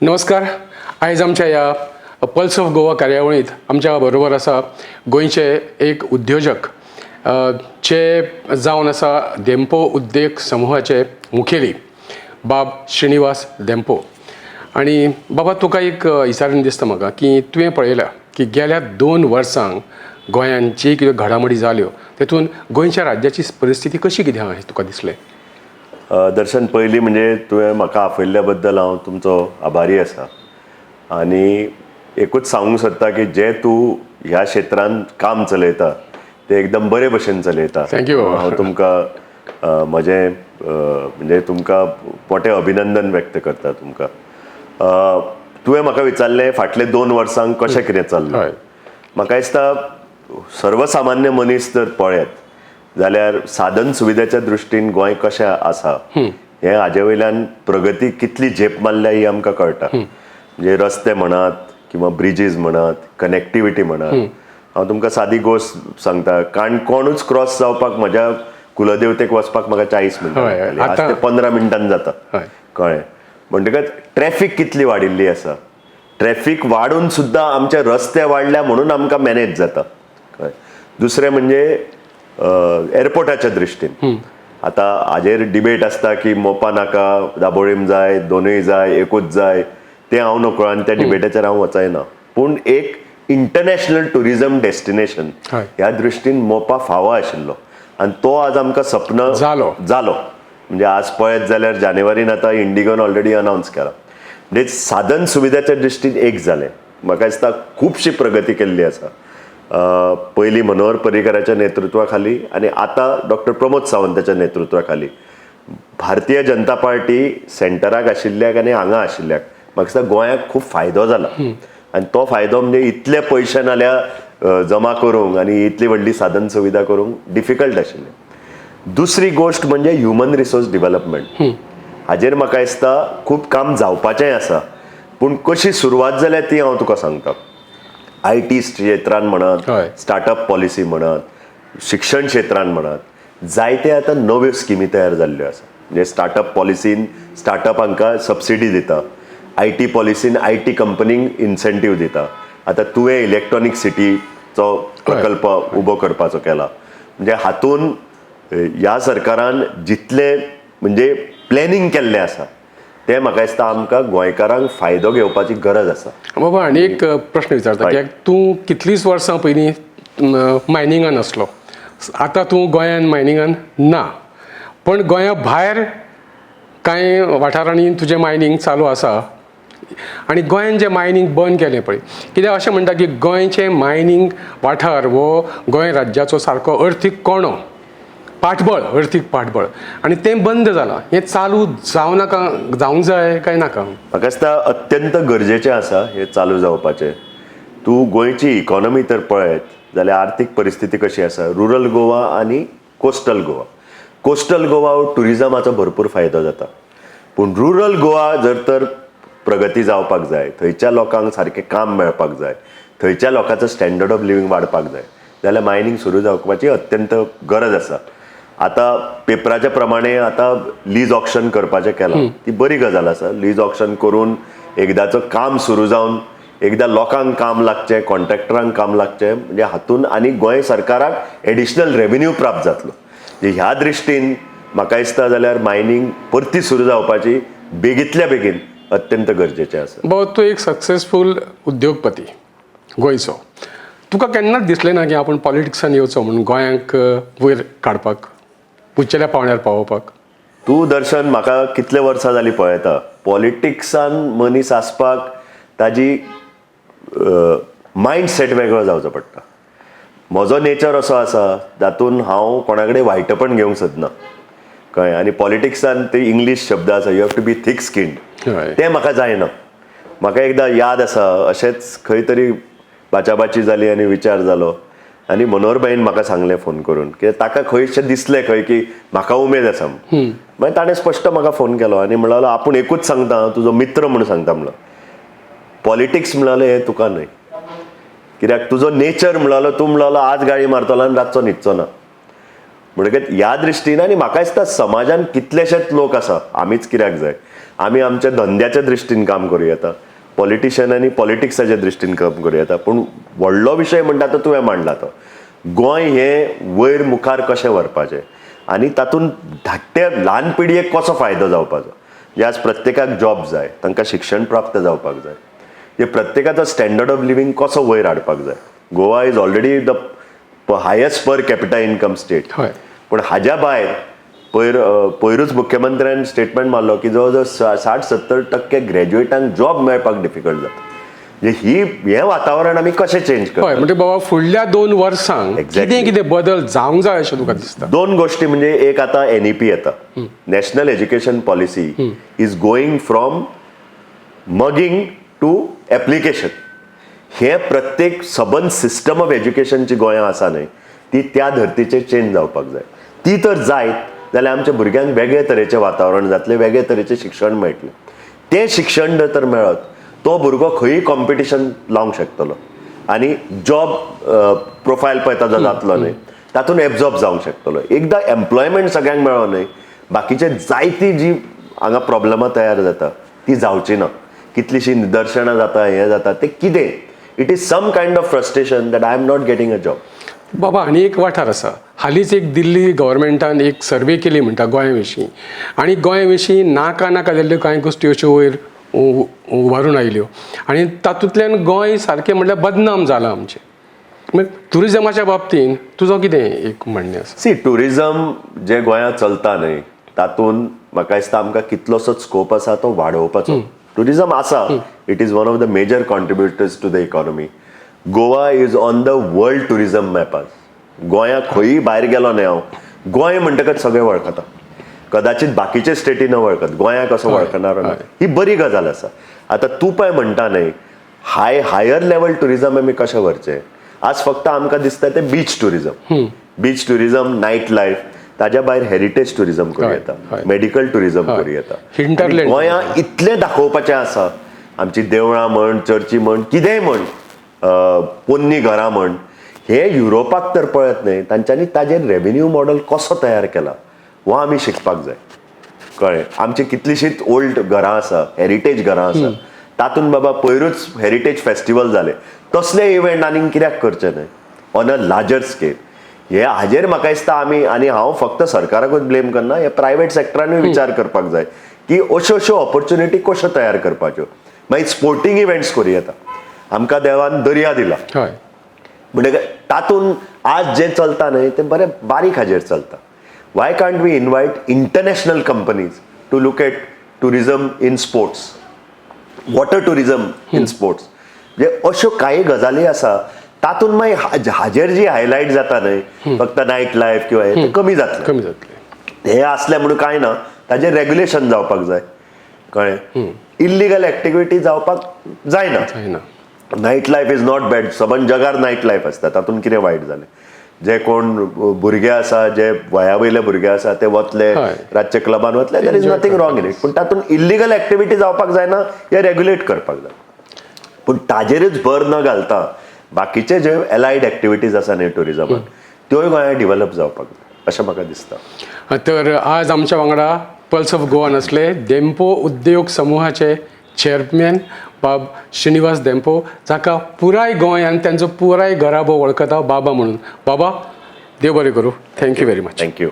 नमस्कार. आयज आमच्या ह्या पल्स ऑफ गोवा कार्यावळींत आमच्या बरोबर आसा गोंयचे एक उद्योजक, जे जावन आसा धेंपो उद्देग समुहाचे मुखेली बाब श्रिनिवास धेंपो. आनी बाबा, तुका एक विचारीन दिसता म्हाका की तुवें पळयलां की गेल्या 2 वर्सांक गोंयांत जी कितें घडामोडी जाल्यो, तेतून गोंयच्या राज्याची परिस्थिती कशी कितें आहा हें तुका दिसलें? दर्शन, पयलीं म्हणजे तुवें म्हाका आपयल्ल्या बद्दल हांव तुमचो आभारी आसा आनी एकूच सांगूंक सोदता की जे तूं ह्या क्षेत्रांत काम चलयता ते एकदम बरे भशेन चलयता. Thank you, बाबा. हांव तुमकां म्हजें म्हणजे तुमकां मोठें अभिनंदन व्यक्त करता तुमकां. तुवें म्हाका विचारलें, फाटले 2 वर्सांक कशें कितें चल्लां. म्हाका दिसता, सर्वसामान्य मनीस जर पळयत जाल्यार साधन सुविधेच्या दृश्टीन गोंय कशें आसा हें हाजे वयल्यान प्रगती कितली झेप मारल्या ही आमकां कळटा. म्हणजे रस्ते म्हणात किंवा ब्रिजीस म्हणात, कनेक्टिविटी म्हणात. हांव तुमकां सादी गोश्ट सांगता, काणकोणूच क्रॉस जावपाक, म्हज्या कुलदेवतेक वचपाक म्हाका 40 मिनटां लागतालीं. आज ते 15 मिनटान जाता. कळ्ळें? म्हणटकच ट्रॅफीक कितली वाडिल्ली आसा. ट्रॅफीक वाडून सुद्दां आमचे रस्ते वाडल्या म्हणून आमकां मॅनेज जाता. कळ्ळें? दुसरें म्हणजे एअरपोर्टाच्या दृश्टीन आतां हाजेर डिबेट आसता की मोपा नाका, दाबोळीम जाय, दोनूय जाय, एकूच जाय, तें हांव नकळो आनी त्या डिबेटाचेर हांव वचना. पूण एक इंटरनॅशनल ट्युरिझम डेस्टिनेशन ह्या दृश्टीन मोपा फावो आशिल्लो आनी तो आज आमकां सपन जालो. जालो. म्हणजे आज पळयत जाल्यार जानेवारीन आतां इंडिगोन ऑलरेडी अनावन्स केला. म्हणजे साधन सुविधाच्या दृश्टीन एक जालें. म्हाका दिसता खुबशी प्रगती केल्ली आसा, पयलीं मनोहर पर्रीकराच्या नेतृत्वा खाली आनी आतां डॉक्टर प्रमोद सावंताच्या नेतृत्वा खाली. भारतीय जनता पार्टी सेंटराक आशिल्ल्याक आनी हांगा आशिल्ल्याक म्हाका दिसता गोंयाक खूब फायदो जाला. आनी तो फायदो म्हणजे इतले पयशे नाल्यार जमा करूंक आनी इतली व्हडली साधन सुविधा करूंक डिफिकल्ट आशिल्लें. दुसरी गोश्ट म्हणजे ह्युमन रिसोर्स डिवेलपमेंट. हाजेर म्हाका दिसता खूब काम जावपाचेंय आसा, पूण कशी सुरवात जाल्या ती हांव तुका सांगता. IT क्षेत्रान म्हणत, स्टार्टअप पॉलिसी म्हणत, शिक्षण क्षेत्रान म्हणत, जायते आतां नव्यो स्किमी तयार जाल्ल्यो आसा. म्हणजे स्टार्टअप पॉलिसीन स्टार्टअप हांकां सबसिडी दिता, IT पॉलिसीन IT कंपनींक इन्सेंटीव दिता. आतां तुवें इलेक्ट्रॉनीक सिटीचो प्रकल्प उबो करपाचो केला. म्हणजे हातून ह्या सरकारान जितले म्हणजे प्लॅनिंग केल्लें आसा तें म्हाका दिसता आमकां गोंयकारांक फायदो घेवपाची गरज आसा. बाबा, आनी एक प्रश्न विचारता की तूं कितलींच वर्सां पयलीं मायनिंगान आसलो, आतां तूं गोंयान मायनिंगान ना, पण गोंया भायर कांय वाठारांनी तुजें मायनींग चालू आसा. आनी गोंयान जें मायनींग बंद केलें पळय, कित्याक अशें म्हणटा की गोंयचें मायनींग वाठार हो गोंय राज्याचो सारको अर्थीक कणो, पाठबळ, अर्थीक पाठबळ, आनी तें बंद जालां. हें चालू जावं नाका, जावंक जाय काय नाका? म्हाका दिसता अत्यंत गरजेचें आसा हें चालू जावपाचें. तूं गोंयची इकॉनॉमी तर पळयत जाल्यार आर्थीक परिस्थिती कशी आसा, रुरल गोवा आनी कोस्टल गोवा. कोस्टल गोवा हो ट्युरिजमाचो भरपूर फायदो जाता, पूण रुरल गोवा जर तर प्रगती जावपाक जाय, थंयच्या लोकांक सारकें काम मेळपाक जाय, थंयच्या लोकांचो स्टँडर्ड ऑफ लिवींग वाडपाक जाय जाल्यार मायनींग सुरू जावपाची अत्यंत गरज आसा. आतां पेपराच्या प्रमाणे आतां लीज ऑक्शन करपाचें केलां, ती बरी गजाल आसा. लीज ऑक्शन करून एकदाचो काम सुरू जावन एकदां लोकांक काम लागचें, कॉन्ट्रॅक्टरांक काम लागचें, म्हणजे हातून आनी गोंय सरकाराक एडिशनल रेवेन्यू प्राप्त जातलो. म्हणजे ह्या दृश्टीन म्हाका दिसता जाल्यार मायनींग परती सुरू जावपाची बेगींतल्या बेगीन अत्यंत गरजेचें आसा. बाबा, तूं एक सक्सेसफूल उद्योगपती गोंयचो. तुका केन्नाच दिसलें ना की आपूण पॉलिटिक्सान येवचो म्हणून, गोंयांक वयर काडपाक, उंचेल्या पांवड्यार पावोवपाक? तूं दर्शन म्हाका कितले वर्सां जालीं पळयता. पॉलिटिक्सान मनीस आसपाक ताजी मायंड सेट वेगळो जावचो पडटा. म्हजो नेचर असो आसा, जातून हांव कोणा कडेन वायटपण घेवंक सोदना. कळ्ळें? आनी पॉलिटिक्सान ते इंग्लीश शब्द आसा, you have to be thick skinned. तें म्हाका जायना. म्हाका एकदां याद आसा, अशेंच खंय तरी बाचाबाची जाली आनी विचार जालो आनी मनोहर भाईन म्हाका सांगलें फोन करून की ताका खंयशें दिसलें खंय की म्हाका उमेद आसा म्हूण. मागीर ताणें स्पश्ट म्हाका फोन केलो आनी म्हणलो, आपूण एकूच सांगता, तुजो मित्र म्हूण सांगता म्हणलो, पॉलिटिक्स म्हणलो हें तुका न्हय, कित्याक तुजो नेचर म्हणलो, तूं म्हणलो आज गाळी मारतलो आनी रातचो न्हिदचो ना. म्हणटकच ह्या दृश्टीन आनी म्हाका दिसता समाजान कितलेशेच लोक आसा, आमीच कित्याक जाय. आमी आमच्या धंद्याच्या दृश्टीन काम करूं येता, पॉलिटिशियनांनी पॉलिटिक्साच्या दृश्टीन काम करूं येता, पूण व्हडलो विशय म्हणटा तो तुवें मांडला तो गोंय हें वयर मुखार कशें व्हरपाचें आनी तातूंत धाकटे ल्हान पिळगेक कसो फायदो जावपाचो. म्हणजे आज प्रत्येकाक जॉब जाय, तांकां शिक्षण प्राप्त जावपाक जाय, म्हणजे प्रत्येकाचो स्टँडर्ड ऑफ लिवींग कसो वयर हाडपाक जाय. Goa is already the highest per capita income state. पूण हाज्या भायर पयर पयरूच मुख्यमंत्र्यान स्टेटमेंट मारलो की जवळ जवळ 60-70% ग्रॅज्युएटांक जॉब मेळपाक डिफिकल्ट जाता. म्हणजे ही हें वातावरण आमी कशें चेंज करतले? हय, म्हणजे बाबा फुडल्या 2 वर्सांक कितें कितें बदल जावंक जाय अशें तुका दिसता? दोन गोष्टी, म्हणजे एक आता एनईपी येता, National Education Policy is going from mugging to application. हे प्रत्येक सबंद सिस्टम ऑफ एज्युकेशनची गोंयांत आसा न्हय, ती त्या धर्तीचेर चेंज जावपाक जाय. ती तर जायत जाल्यार आमच्या भुरग्यांक वेगळे तरेचें वातावरण जातलें, वेगळे तरेचें शिक्षण मेळटलें. तें शिक्षण जर तर मेळत, तो भुरगो खंयूय कॉम्पिटिशन लावंक शकतलो आनी जॉब प्रोफायल पळय ताजो जातलो न्हय, तातूंत एब्जॉर्ब जावंक शकतलो. एकदां एम्प्लॉयमेंट सगळ्यांक मेळ्ळो न्हय, बाकीचे जायती जी हांगा प्रॉब्लमां तयार जाता ती जावची ना. कितलीशीं निदर्शनां जाता, हें जाता, ते कितें, it is some kind of frustration that I am not getting a job. बाबा, आनी एक वाठार आसा, हालींच एक दिल्ली गव्हर्मेंटान एक सर्वे केली म्हणटा गोंया विशीं आनी गोंया विशीं नाका नाका जाल्ल्यो कांय गोश्टी अश्यो वयर उबारून आयल्यो आनी तातूंतल्यान गोंय सारकें म्हणल्यार बदनाम जालां आमचें. मागीर ट्युरिजमाच्या बाबतींत तुजो कितें एक म्हणणें आसा? सी, ट्युरिजम जे गोंयांत चलता न्हय, तातूंत म्हाका दिसता आमकां कितलोसोच स्कोप आसा तो वाडोवपाचो. ट्युरिजम आसा, it is one of the major contributors to the economy. Goa is on the world tourism map आज. गोंयांत खंयूय भायर गेलो न्हय हांव, गोंय म्हणटकच सगळे वळखता. कदाचित बाकीचे स्टेटी न वळखत, गोंयाक असो वळखणार ना. ही बरी गजाल आसा. आतां तूं पळय म्हणटा न्हय, हायर लेवल ट्युरिजम आमी कशें व्हरचें? आज फक्त आमकां दिसता तें beach tourism, beach tourism, night life. ताज्या भायर हेरिटेज ट्युरिजम करूं येता, मेडिकल ट्युरिजम करूं येता. Hinterland. आनी गोंयां इतलें दाखोवपाचें आसा, आमची देवळां म्हण, चर्ची म्हण, कितेंय म्हण, पोन्नी घरां म्हण, हे युरोपाक तर पळयत न्हय, तांच्यांनी ताजेर रेवेन्यू मॉडल कसो तयार केला हो आमी शिकपाक जाय. कळ्ळें? आमची कितलीशींच ओल्ड घरां आसा, हेरिटेज घरां आसा. तातूंत बाबा पयरूच हेरिटेज फेस्टिवल जालें, तसले इव्हेंट आनीक कित्याक करचे न्हय ऑन अ लार्जर स्केल? हे हाजेर म्हाका दिसता आमी, आनी हांव फक्त सरकाराकूच ब्लेम करना, हे प्रायवेट सेक्टरानूय विचार करपाक जाय की अश्यो अश्यो ऑपॉर्च्युनिटी कश्यो तयार करपाच्यो. मागीर स्पोर्टींग इव्हेंट्स करूं येता. आमकां देवान दर्या दिला, म्हणटकच तातूंत आज जें चलता न्हय, तें बरें बारीक हाजेर चलता. Y can't we invite international companies to look at tourism in sports, water tourism in sports? म्हणजे अश्यो कांय गजाली आसा, तातूंत मागीर हाजेर जी हायलायट जाता न्हय, फक्त नायट लायफ किंवा हें, तें कमी जातलें. कमी जातलें. हे असलें म्हणून कांय ना, ताजेर रेग्युलेशन जावपाक जाय. कळ्ळें? इल्लिगल एक्टिविटी जावपाक जायना. जायना. Night life is not bad. सबंद जगार नायट लायफ आसता, तातूंत कितें वायट जालें? जे कोण भुरगे आसा, जे वया वयले भुरगे आसा, ते वतले, रातचे क्लबान वतले, there is Enjoy nothing wrong in it. पूण तातूंत इल्लिगल एक्टिविटी जावपाक जायना, हे रेग्युलेट करपाक जाय. पूण ताजेरच भर न घालता बाकीचे जे एलायड एक्टिविटीज आसा न्ही ट्युरिजमान, त्योय गोंयांत डिवेलप जावपाक जाय अशें म्हाका दिसता. तर आज आमच्या वांगडा पल्स ऑफ गोवान आसले धेंपो उद्योग समूहाचे चेअरमॅन बाब श्रीनिवास धेंपो, जाका पुराय गोंय आनी तांचो पुराय घराबो वळखता बाबा म्हणून. बाबा, देव बरें करूं. Thank you very much. Thank you.